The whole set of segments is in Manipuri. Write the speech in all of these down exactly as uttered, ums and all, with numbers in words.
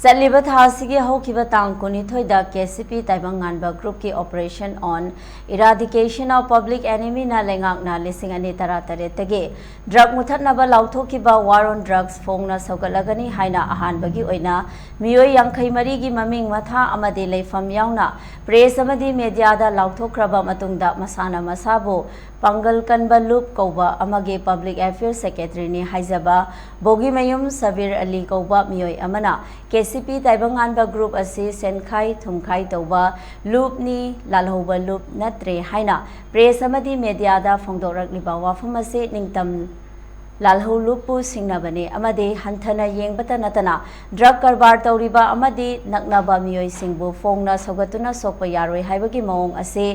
ꯆꯠꯂꯤꯕ ꯊꯥ ꯑꯁꯤꯒꯤ ꯍꯧꯈꯤꯕ ꯇꯥꯡ ꯀꯨꯟꯅꯤꯊꯣꯏꯗ KCP ꯇꯥꯏꯕꯪ ꯉꯥꯟꯕ groupꯀꯤ Operation on Eradication of Public Enemyꯅ ꯂꯩꯉꯥꯛꯅ ꯂꯤꯁꯤꯡ ꯑꯅꯤ ꯇꯔꯥꯇꯔꯦꯠꯇꯒꯤ drug ꯃꯨꯊꯠꯅꯕ ꯂꯥꯎꯊꯣꯛꯈꯤꯕ War on Drugs ꯐꯣꯡꯅ ꯁꯧꯒꯠꯂꯒꯅꯤ ꯍꯥꯏꯅ ꯑꯍꯥꯟꯕꯒꯤ ꯑꯣꯏꯅ ꯃꯤꯑꯣꯏ ꯌꯥꯡꯈꯩ ꯃꯔꯤꯒꯤ ꯃꯃꯤꯡ, ꯃꯊꯥ ꯑꯃꯗꯤ ꯂꯩꯐꯝ ꯌꯥꯎꯅ press ꯑꯃꯗꯤ mediaꯗ ꯂꯥꯎꯊꯣꯛꯈ꯭ꯔꯕ ꯃꯇꯨꯡꯗ, ꯃꯁꯥꯅ ꯃꯁꯥꯕꯨ ꯄꯥꯡꯒꯜ ꯀꯟꯕ ꯂꯨꯞ ꯀꯧꯕ ꯑꯃꯒꯤ Public Affairs Secretaryꯅꯤ ꯍꯥꯏꯖꯕ ꯕꯣꯒꯤꯃꯌꯨꯝ ꯁꯕꯤꯔ ꯑꯂꯤ ꯀꯧꯕ ꯃꯤꯑꯣꯏ ꯑꯃꯅ KCP ꯇꯥꯏꯕꯪ ꯉꯥꯟꯕ group ꯑꯁꯤ ꯁꯦꯟꯈꯥꯏ ꯊꯨꯝꯈꯥꯏ ꯇꯧꯕ ꯂꯨꯞꯅꯤ, ꯂꯥꯜꯍꯧꯕ ꯂꯨꯞ ꯅꯠꯇ꯭ꯔꯦ ꯍꯥꯏꯅ press ꯑꯃꯗꯤ mediaꯗ ꯐꯣꯡꯗꯣꯔꯛꯂꯤꯕ ꯋꯥꯐꯝ ꯑꯁꯤ ꯅꯤꯡꯇꯝ ꯂꯥꯜꯍꯧ ꯂꯨꯞꯄꯨ ꯁꯤꯡꯅꯕꯅꯤ ꯑꯃꯗꯤ ꯍꯟꯊꯅ ꯌꯦꯡꯕꯇ ꯅꯠꯇꯅ drug ꯀꯔꯕꯥꯔ ꯇꯧꯔꯤꯕ ꯑꯃꯗꯤ ꯅꯛꯅꯕ ꯃꯤꯑꯣꯏꯁꯤꯡꯕꯨ ꯐꯣꯡꯅ ꯁꯧꯒꯠꯇꯨꯅ ꯁꯣꯛꯄ ꯌꯥꯔꯣꯏ ꯍꯥꯏꯕꯒꯤ ꯃꯑꯣꯡ ꯑꯁꯤ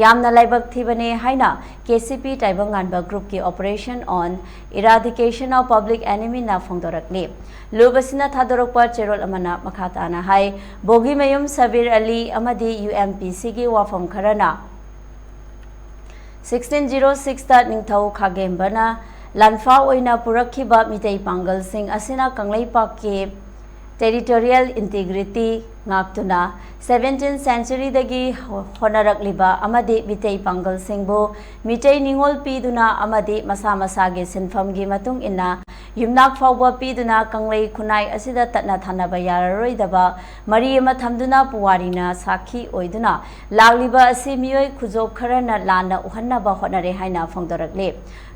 ꯌꯥꯝꯅ ꯂꯥꯏꯕꯛ ꯊꯤꯕꯅꯤ ꯍꯥꯏꯅ KCP ꯇꯥꯏꯕꯪ ꯉꯥꯟꯕ groupꯀꯤ Operation on Eradication of Public Enemyꯅ ꯐꯣꯡꯗꯣꯔꯛꯂꯤ꯫ ꯂꯨꯞ ꯑꯁꯤꯅ ꯊꯥꯗꯣꯔꯛꯄ ꯆꯦꯔꯣꯜ ꯑꯃꯅ ꯃꯈꯥ ꯇꯥꯅ ꯍꯥꯏ, ꯕꯣꯒꯤꯃꯌꯨꯝ ꯁꯕꯤꯔ ꯑꯂꯤ ꯑꯃꯗꯤ UMPCꯒꯤ ꯋꯥꯐꯝ ꯈꯔꯅ sixteen zero sixꯇ ꯅꯤꯡꯊꯧ ꯈꯥꯒꯦꯝꯕꯅ ꯂꯥꯟꯐꯥ ꯑꯣꯏꯅ ꯄꯨꯔꯛꯈꯤꯕ ꯃꯤꯇꯩ ꯄꯥꯡꯒꯜꯁꯤꯡ ꯑꯁꯤꯅ ꯀꯪꯂꯩꯄꯥꯛꯀꯤ territorial integrity ꯉꯥꯛꯇꯨꯅ seventeenth centuryꯗꯒꯤ ꯍꯣ-, ꯍꯣꯠꯅꯔꯛꯂꯤꯕ ꯑꯃꯗꯤ ꯃꯤꯇꯩ ꯄꯥꯡꯒꯜꯁꯤꯡꯕꯨ ꯃꯤꯇꯩ ꯅꯤꯉꯣꯜ ꯄꯤꯗꯨꯅ ꯑꯃꯗꯤ ꯃꯁꯥ ꯃꯁꯥꯒꯤ ꯁꯤꯟꯐꯝꯒꯤ ꯃꯇꯨꯡ ꯏꯟꯅ ꯌꯨꯝꯅꯥꯛ ꯐꯥꯎꯕ ꯄꯤꯗꯨꯅ ꯀꯪꯂꯩ ꯈꯨꯟꯅꯥꯏ ꯑꯁꯤꯗ ꯇꯠꯅ ꯊꯥꯅꯕ ꯌꯥꯔꯔꯣꯏꯗꯕ ꯃꯔꯤ ꯑꯃ ꯊꯝꯗꯨꯅ ꯄꯨꯋꯥꯔꯤꯅ ꯁꯥꯈꯤ ꯑꯣꯏꯗꯨꯅ ꯂꯥꯛꯂꯤꯕ ꯑꯁꯤ ꯃꯤꯑꯣꯏ ꯈꯨꯖꯣꯞ ꯈꯔꯅ ꯂꯥꯟꯅ ꯎꯍꯟꯅꯕ ꯍꯣꯠꯅꯔꯦ ꯍꯥꯏꯅ ꯐꯣꯡꯗꯣꯔꯛꯂꯤ꯫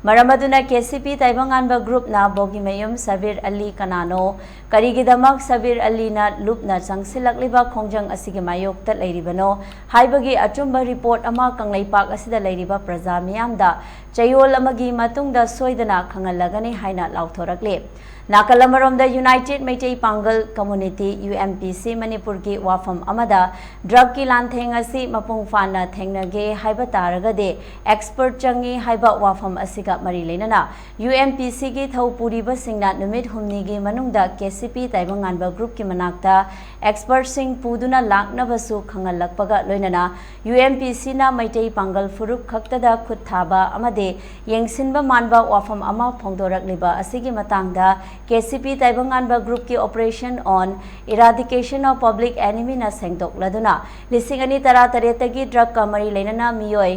ꯃꯔꯝ ꯑꯗꯨꯅ KCP ꯇꯥꯏꯕꯪꯉꯥꯟꯕ groupꯅ ꯕꯣꯒꯤꯃꯌꯨꯝ ꯁꯕꯤꯔ ꯑꯂꯤ ꯀꯅꯥꯅꯣ, ꯀꯔꯤꯒꯤꯗꯃꯛ ꯁꯕꯤꯔ ꯑꯂꯤꯅ ꯂꯨꯞꯅ ꯆꯪꯁꯤꯜꯂꯛꯂꯤꯕ ꯈꯣꯡꯖꯪ ꯑꯁꯤꯒꯤ ꯃꯥꯌꯣꯛꯇ ꯂꯩꯔꯤꯕꯅꯣ ꯍꯥꯏꯕꯒꯤ ꯑꯆꯨꯝꯕ report ꯑꯃ ꯀꯪꯂꯩꯄꯥꯛ ꯑꯁꯤꯗ ꯂꯩꯔꯤꯕ ꯄ꯭ꯔꯖꯥ ꯃꯤꯌꯥꯝꯗ ꯆꯌꯣꯜ ꯑꯃꯒꯤ ꯃꯇꯨꯡꯗ ꯁꯣꯏꯗꯅ ꯈꯪꯍꯜꯂꯒꯅꯤ ꯍꯥꯏꯅ ꯂꯥꯎꯊꯣꯔꯛꯂꯤ꯫ ꯅꯥꯀꯜ ꯑꯃꯔꯣꯝꯗ United ꯃꯩꯇꯩ ꯄꯥꯡꯒꯜ Community, UMPC, ꯃꯅꯤꯄꯨꯔꯒꯤ ꯋꯥꯐꯝ ꯑꯃꯗ drugꯀꯤ ꯂꯥꯟꯊꯦꯡ ꯑꯁꯤ ꯃꯄꯨꯡ ꯐꯥꯅ ꯊꯦꯡꯅꯒꯦ ꯍꯥꯏꯕ ꯇꯥꯔꯒꯗꯤ expert ꯆꯪꯏ ꯍꯥꯏꯕ ꯋꯥꯐꯝ ꯑꯁꯤꯒ ꯃꯔꯤ ꯂꯩꯅꯅ UMPCꯒꯤ ꯊꯧ ꯄꯨꯔꯤꯕꯁꯤꯡꯅ ꯅꯨꯃꯤꯠ ꯍꯨꯝꯅꯤꯒꯤ ꯃꯅꯨꯡꯗ KCP ꯇꯥꯏꯕꯪꯉꯥꯟꯕ groupꯀꯤ ꯃꯅꯥꯛꯇ expertꯁꯤꯡ ꯄꯨꯗꯨꯅ ꯂꯥꯛꯅꯕꯁꯨ ꯈꯪꯍꯜꯂꯛꯄꯒ ꯂꯣꯏꯅꯅ UMPCꯅ ꯃꯩꯇꯩ ꯄꯥꯡꯒꯜ ꯐꯨꯔꯨꯞ ꯈꯛꯇꯗ ꯈꯨꯠ ꯊꯥꯕ ꯑꯃꯗꯤ ꯌꯦꯡꯁꯤꯟꯕ ꯃꯥꯟꯕ ꯋꯥꯐꯝ ꯑꯃ ꯐꯣꯡꯗꯣꯔꯛꯂꯤꯕ ꯑꯁꯤꯒꯤ ꯃꯇꯥꯡꯗ K C P ꯇꯥꯏꯕꯪꯉꯥꯟꯕ ꯒ꯭ꯔꯨꯞꯀꯤ Operation on Eradication of Public Enemy ꯅ ꯁꯦꯡꯗꯣꯛꯂꯗꯨꯅ ꯂꯤꯁꯤꯡ ꯑꯅꯤ ꯇꯔꯥꯇꯔꯦꯠꯇꯒꯤ ꯗ꯭ꯔꯒꯀ ꯃꯔꯤ ꯂꯩꯅꯅ ꯃꯤꯑꯣꯏ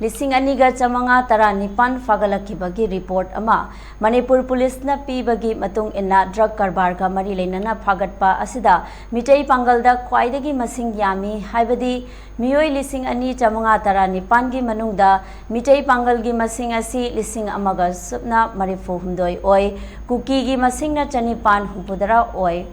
ꯂꯤꯁꯤꯡ ꯑꯅꯤꯒ ꯆꯥꯃꯉꯥ ꯇꯔꯥꯅꯤꯄꯥꯟ ꯐꯥꯒꯠꯂꯛꯈꯤꯕꯒꯤ ꯔꯤꯄꯣꯔꯠ ꯑꯃ ꯃꯅꯤꯄꯨꯔ ꯄꯨꯂꯤꯁꯅ ꯄꯤꯕꯒꯤ ꯃꯇꯨꯡ ꯏꯟꯅ, ꯗ꯭ꯔꯒ ꯀꯔꯕꯥꯔꯒ ꯃꯔꯤ ꯂꯩꯅꯅ ꯐꯥꯒꯠꯄ ꯑꯁꯤꯗ ꯃꯤꯇꯩ ꯄꯥꯡꯒꯜꯗ ꯈ꯭ꯋꯥꯏꯗꯒꯤ ꯃꯁꯤꯡ ꯌꯥꯝꯃꯤ, ꯍꯥꯏꯕꯗꯤ ꯃꯤꯑꯣꯏ ꯂꯤꯁꯤꯡ ꯑꯅꯤ ꯆꯥꯃꯉꯥ ꯇꯔꯥꯅꯤꯄꯥꯟꯒꯤ ꯃꯅꯨꯡꯗ ꯃꯤꯇꯩ ꯄꯥꯡꯒꯜꯒꯤ ꯃꯁꯤꯡ ꯑꯁꯤ ꯂꯤꯁꯤꯡ ꯑꯃꯒ ꯁꯨꯞꯅ ꯃꯔꯤꯐꯨ ꯍꯨꯝꯗꯣꯏ ꯑꯣꯏ, ꯀꯨꯀꯤꯒꯤ ꯃꯁꯤꯡꯅ ꯆꯅꯤꯄꯥꯟ ꯍꯨꯝꯐꯨꯇꯔꯥ ꯑꯣꯏ,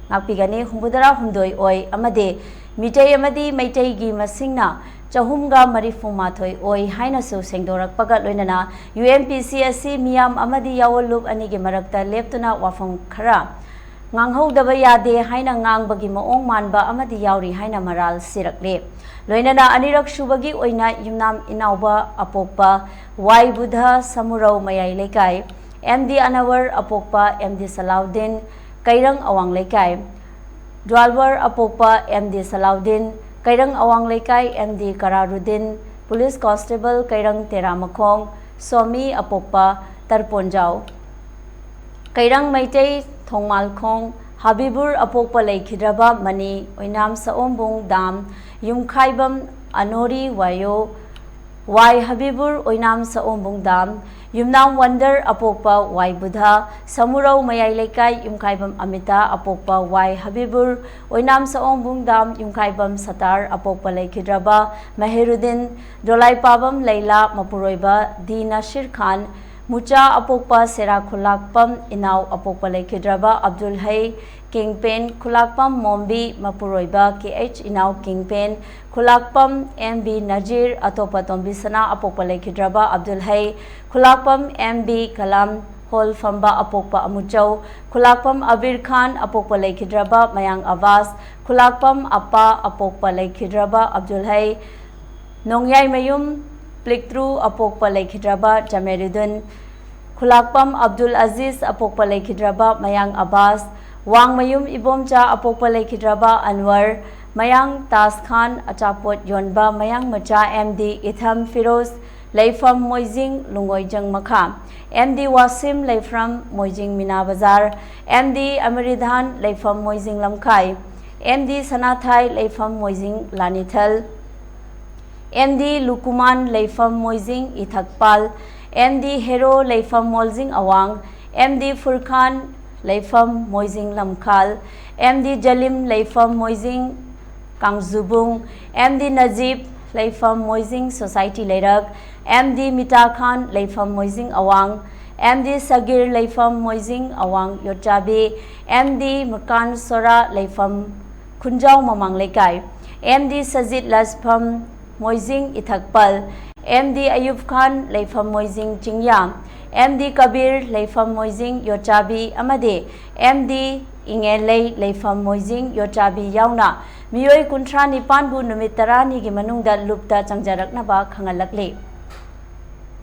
ꯉꯥꯛꯄꯤꯒꯅꯤ, ꯍꯨꯝꯐꯨꯇꯔꯥ ꯍꯨꯝꯗꯣꯏ ꯑꯣꯏ, ꯑꯃꯗꯤ ꯃꯤꯇꯩ ꯑꯃꯗꯤ ꯃꯩꯇꯩꯒꯤ ꯃꯁꯤꯡꯅ ꯆꯍꯨꯝꯒ ꯃꯔꯤꯐꯨ ꯃꯥꯊꯣꯏ ꯑꯣꯏ ꯍꯥꯏꯅꯁꯨ ꯁꯦꯡꯗꯣꯔꯛꯄꯒ ꯂꯣꯏꯅꯅ, ꯌꯨ ꯑꯦꯟ ꯄꯤ ꯁꯤ ꯑꯁꯤ ꯃꯤꯌꯥꯝ ꯑꯃꯗꯤ ꯌꯥꯑꯣꯟꯂꯨꯞ ꯑꯅꯤꯒꯤ ꯃꯔꯛꯇ ꯂꯦꯞꯇꯨꯅ ꯋꯥꯐꯝ ꯈꯔ ꯉꯥꯡꯍꯧꯗꯕ ꯌꯥꯗꯦ ꯍꯥꯏꯅ ꯉꯥꯡꯕꯒꯤ ꯃꯑꯣꯡ ꯃꯥꯟꯕ ꯑꯃꯗꯤ ꯌꯥꯎꯔꯤ ꯍꯥꯏꯅ ꯃꯔꯥꯜ ꯁꯤꯔꯛꯂꯤ꯫ ꯂꯣꯏꯅꯅ ꯑꯅꯤꯔꯛ ꯁꯨꯕꯒꯤ ꯑꯣꯏꯅ ꯌꯨꯝꯅꯥꯝ ꯏꯅꯥꯎꯕ ꯑꯄꯣꯛꯄ ꯋꯥꯏ ꯕꯨꯙ, ꯁꯃꯨꯔꯧ ꯃꯌꯥꯏ ꯂꯩꯀꯥꯏ, ꯑꯦꯝ ꯗꯤ ꯑꯅꯋꯔ ꯑꯄꯣꯛꯄ ꯑꯦꯝ ꯗꯤ ꯁꯂꯥꯎꯗꯤꯟ, ꯀꯩꯔꯪ ꯑꯋꯥꯡ ꯂꯩꯀꯥꯏ, ꯗ꯭ꯋꯥꯜꯋꯔ ꯑꯄꯣꯛꯄ ꯑꯦꯝ ꯗꯤ ꯁꯂꯥꯎꯗꯤꯟ, ꯀꯩꯔꯪ ꯑꯋꯥꯡ ꯂꯩꯀꯥꯏ M D Kararuddin, police constable Keirang Teramkhong, Somi ꯑꯄꯣꯛꯄ ꯇꯔꯄꯣꯟꯖꯥꯎ, ꯀꯩꯔꯪ ꯃꯩꯇꯩ ꯊꯣꯡꯃꯥꯜꯈꯣꯡ, ꯍꯕꯤꯕꯨꯔ ꯑꯄꯣꯛꯄ ꯂꯩꯈꯤꯗ꯭ꯔꯕ ꯃꯅꯤ, ꯑꯣꯏꯅꯥꯝ ꯁꯑꯣꯝꯕꯨꯡ ꯗꯥꯝ, ꯌꯨꯝꯈꯥꯏꯕꯝ ꯑꯅꯣꯔꯤ ꯋꯥꯌꯣ, ꯋꯥꯏ ꯍꯕꯤꯕꯨꯔ, ꯑꯣꯏꯅꯥꯝ ꯁꯑꯣꯝꯕꯨꯡ ꯗꯥꯝ, ꯌꯨꯝꯅꯥꯝ ꯋꯟꯗꯔ ꯑꯄꯣꯛꯄ ꯋꯥꯏ ꯕꯨꯙ, ꯁꯃꯨꯔꯧ ꯃꯌꯥꯏ ꯂꯩꯀꯥꯏ ꯌꯨꯝꯈꯥꯏꯕꯝ ꯑꯃꯤꯇꯥ ꯑꯄꯣꯛꯄ ꯋꯥꯏ ꯍꯕꯤꯕꯨꯔ, ꯑꯣꯏꯅꯥꯝ ꯁꯑꯣꯝꯕꯨꯡ ꯗꯥꯝ ꯌꯨꯝꯈꯥꯏꯕꯝ ꯁꯇꯥꯔ ꯑꯄꯣꯛꯄ ꯂꯩꯈꯤꯗ꯭ꯔꯕ ꯃꯍꯦꯔꯨꯗꯤꯟ, ꯗꯣꯂꯥꯏꯄꯥꯕꯝ ꯂꯩꯂꯥ ꯃꯄꯨꯔꯣꯏꯕ ꯗꯤ ꯅꯁꯤꯔ ꯈꯥꯟ, ꯃꯨꯆꯥ ꯑꯄꯣꯛꯄ ꯁꯦꯔꯥ ꯈꯨꯂꯥꯛꯄꯝ ꯏꯅꯥꯎ ꯑꯄꯣꯛꯄ ꯂꯩꯈꯤꯗ꯭ꯔꯕ ꯑꯕꯗꯨꯜ ꯍꯩ, ꯀꯤꯡꯄꯦꯟ ꯈꯨꯂꯥꯛꯄꯝ ꯃꯣꯝꯕꯤ ꯃꯄꯨꯔꯣꯏꯕ ꯀꯦ ꯑꯩꯆ ꯏꯅꯥꯎ ꯀꯤꯡꯄꯦꯟ, ꯈꯨꯂꯥꯛꯄꯝ ꯑꯦꯝ ꯕꯤ ꯅꯖꯤꯔ ꯑꯇꯣꯞꯄ ꯇꯣꯝꯕꯤꯁꯅꯥ ꯑꯄꯣꯛꯄ ꯂꯩꯈꯤꯗ꯭ꯔꯕ ꯑꯕꯗꯨꯜ ꯍꯩ, ꯈꯨꯂꯥꯛꯄꯝ ꯑꯦꯝ ꯕꯤ ꯀꯂꯥꯝ ꯍꯣꯜ ꯐꯝꯕ ꯑꯄꯣꯛꯄ ꯑꯃꯨꯆꯧ, ꯈꯨꯂꯥꯛꯄꯝ ꯑꯕꯤꯔ ꯈꯥꯟ ꯑꯄꯣꯛꯄ ꯂꯩꯈꯤꯗ꯭ꯔꯕ ꯃꯌꯥꯡ ꯑꯕꯥꯁ, ꯈꯨꯂꯥꯛꯄꯝ ꯑꯄꯥ ꯑꯄꯣꯛꯄ ꯂꯩꯈꯤꯗ꯭ꯔꯕ ꯑꯕꯗꯨꯜ ꯍꯩ, ꯅꯣꯡꯌꯥꯏꯃꯌꯨꯝ ꯄ꯭ꯂꯤꯛꯇ꯭ꯔꯨ ꯑꯄꯣꯛꯄ ꯂꯩꯈꯤꯗ꯭ꯔꯕ ꯖꯃꯦꯔꯨꯗꯤꯟ, ꯈꯨꯂꯥꯛꯄꯝ ꯑꯕꯗꯨꯜ ꯑꯖꯤꯖ ꯑꯄꯣꯛꯄ ꯂꯩꯈꯤꯗ꯭ꯔꯕ ꯃꯌꯥꯡ ꯑꯕꯥꯁ, ꯋꯥꯡꯃꯌꯨꯝ ꯏꯕꯣꯝꯆꯥ ꯑꯄꯣꯛꯄ ꯂꯩꯈꯤꯗ꯭ꯔꯕ ꯑꯟꯋꯔ, ꯃꯌꯥꯡ ꯇꯥꯖ ꯈꯥꯟ ꯑꯆꯥꯄꯣꯠ ꯌꯣꯟꯕ ꯃꯌꯥꯡ ꯃꯆꯥ ꯑꯦꯝ ꯗꯤ ꯏꯊꯝ ꯐꯤꯔꯣꯖ, ꯂꯩꯐꯝ ꯃꯣꯏꯖꯤꯡ ꯂꯨꯡꯒꯣꯏꯖꯪ ꯃꯈꯥ, ꯑꯦꯝ ꯗꯤ ꯋꯥꯁꯤꯝ ꯂꯩꯐꯝ ꯃꯣꯏꯖꯤꯡ ꯃꯤꯅꯥ ꯕꯖꯥꯔ, ꯑꯦꯝ ꯗꯤ ꯑꯃꯔꯤꯙꯥꯟ ꯂꯩꯐꯝ ꯃꯣꯏꯖꯤꯡ ꯂꯝꯈꯥꯏ, ꯑꯦꯝ ꯗꯤ ꯁꯅꯥꯊꯥꯏ ꯂꯩꯐꯝ ꯃꯣꯏꯖꯤꯡ ꯂꯥꯅꯤꯊꯜ, ꯑꯦꯝ ꯗꯤ ꯂꯨꯀꯨꯃꯥꯟ ꯂꯩꯐꯝ ꯃꯣꯏꯖꯤꯡ ꯏꯊꯛꯄꯥꯜ, ꯑꯦꯝ ꯗꯤ ꯍꯦꯔꯣ ꯂꯩꯐꯝ ꯃꯣꯜꯖꯤꯡ ꯑꯋꯥꯡ, ꯑꯦꯝ ꯗꯤ ꯐꯨꯔꯈꯥꯟ ꯂꯩꯐꯝ ꯃꯣꯏꯖꯤꯡ ꯂꯝꯈꯥꯜ, ꯑꯦꯝ ꯗꯤ ꯖꯂꯤꯝ ꯂꯩꯐꯝ ꯃꯣꯏꯖꯤꯡ ꯀꯥꯡꯖꯨꯕꯨꯡ, ꯑꯦꯝ ꯗꯤ ꯅꯖꯤꯞ ꯂꯩꯐꯝ ꯃꯣꯏꯖꯤꯡ ꯁꯣꯁꯥꯏꯇꯤ ꯂꯩꯔꯛ, ꯑꯦꯝ ꯗꯤ ꯃꯤꯇꯥ ꯈꯥꯟ ꯂꯩꯐꯝ ꯃꯣꯏꯖꯤꯡ ꯑꯋꯥꯡ, ꯑꯦꯝ ꯗꯤ ꯁꯒꯤꯔ ꯂꯩꯐꯝ ꯃꯣꯏꯖꯤꯡ ꯑꯋꯥꯡ ꯌꯣꯠꯆꯥꯕꯤ, ꯑꯦꯝ ꯗꯤ ꯃꯀꯥꯟ ꯁꯣꯔꯥ ꯂꯩꯐꯝ ꯈꯨꯟꯖꯥꯎ ꯃꯃꯥꯡ ꯂꯩꯀꯥꯏ, ꯑꯦꯝ ꯗꯤ ꯁꯖꯤꯠ ꯂꯥꯁꯐꯝ ꯃꯣꯏꯖꯤꯡ ꯏꯊꯛꯄꯜ, ꯑꯦꯝ ꯗꯤ ꯑꯌꯨꯕ ꯈꯥꯟ ꯂꯩꯐꯝ ꯃꯣꯏꯖꯤꯡ ꯆꯤꯡꯌꯥ, ꯑꯦꯝ ꯗꯤ ꯀꯕꯤꯔ ꯂꯩꯐꯝ ꯃꯣꯏꯖꯤꯡ ꯌꯣꯠꯆꯥꯕꯤ ꯑꯃꯗꯤ ꯑꯦꯝ ꯗꯤ ꯏꯉꯦꯂꯩ ꯂꯩꯐꯝ ꯃꯣꯏꯖꯤꯡ ꯌꯣꯠꯆꯥꯕꯤ ꯌꯥꯎꯅ ꯃꯤꯑꯣꯏ ꯀꯨꯟꯊ꯭ꯔꯥ ꯅꯤꯄꯥꯟꯕꯨ ꯅꯨꯃꯤꯠ ꯇꯔꯥꯅꯤꯒꯤ ꯃꯅꯨꯡꯗ ꯂꯨꯞꯇ ꯆꯪꯖꯔꯛꯅꯕ ꯈꯪꯍꯜꯂꯛꯂꯤ꯫